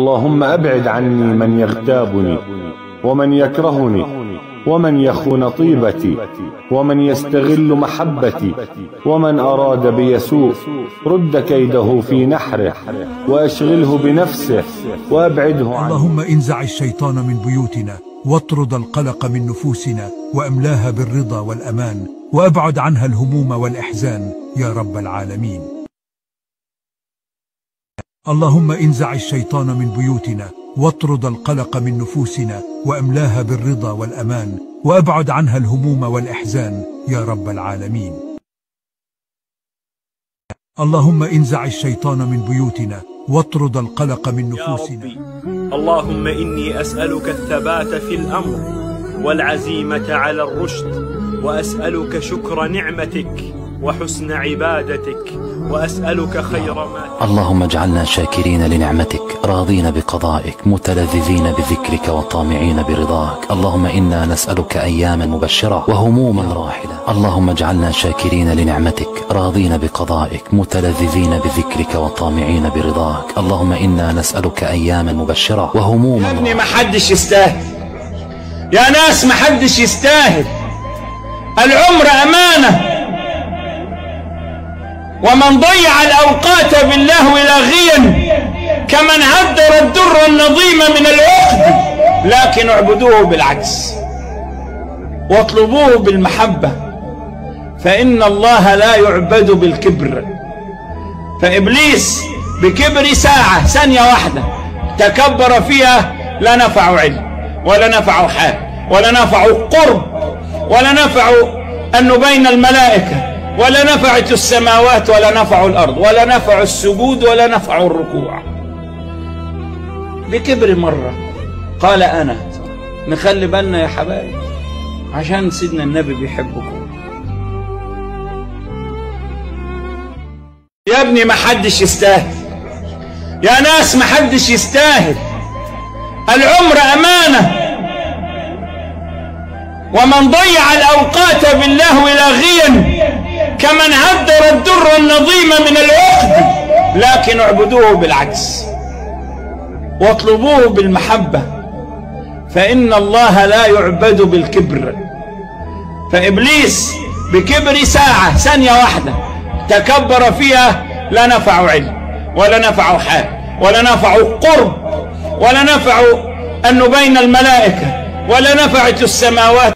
اللهم أبعد عني من يغتابني، ومن يكرهني، ومن يخون طيبتي، ومن يستغل محبتي، ومن أراد بي سوء. رد كيده في نحره، وأشغله بنفسه، وأبعده عني. اللهم انزع الشيطان من بيوتنا، واطرد القلق من نفوسنا، وأملاها بالرضا والأمان، وأبعد عنها الهموم والإحزان يا رب العالمين. اللهم انزع الشيطان من بيوتنا، واطرد القلق من نفوسنا، وأملاها بالرضا والأمان، وأبعد عنها الهموم والإحزان يا رب العالمين. اللهم انزع الشيطان من بيوتنا، واطرد القلق من نفوسنا. يا ربي، اللهم إني أسألك الثبات في الأمر والعزيمة على الرشد، وأسألك شكر نعمتك وحسن عبادتك، وأسألك خير ما. اللهم اجعلنا شاكرين لنعمتك، راضين بقضائك، متلذذين بذكرك، وطامعين برضاك. اللهم إنا نسألك أياما مبشرة وهموما راحلة. اللهم اجعلنا شاكرين لنعمتك، راضين بقضائك، متلذذين بذكرك، وطامعين برضاك. اللهم إنا نسألك أياما مبشرة وهموما. يا ابني ما حدش يستاهل، يا ناس ما حدش يستاهل. العمر أمانة، ومن ضيع الأوقات باللهو لاغيا كمن هدر الدر النظيم من العقد. لكن اعبدوه بالعكس، واطلبوه بالمحبة، فإن الله لا يعبد بالكبر. فإبليس بكبر ساعة، ثانية واحدة تكبر فيها، لا نفع علم، ولا نفع حال، ولا نفع قرب، ولا نفع أنه بين الملائكة، ولا نفعت السماوات، ولا نفع الأرض، ولا نفع السجود، ولا نفع الركوع. بكبر مرة قال أنا. نخلي بالنا يا حبايب، عشان سيدنا النبي بيحبكم. يا ابني ما حدش يستاهل، يا ناس ما حدش يستاهل. العمر أمانة، ومن ضيع الأوقات باللهو لاغيا كمن هدر الدر النظيم من العقد. لكن اعبدوه بالعكس، واطلبوه بالمحبة، فإن الله لا يعبد بالكبر. فإبليس بكبر ساعة، ثانية واحدة تكبر فيها، لا نفع علم، ولا نفع حال، ولا نفع قرب، ولا نفع أنه بين الملائكة، ولا نفعت السماوات.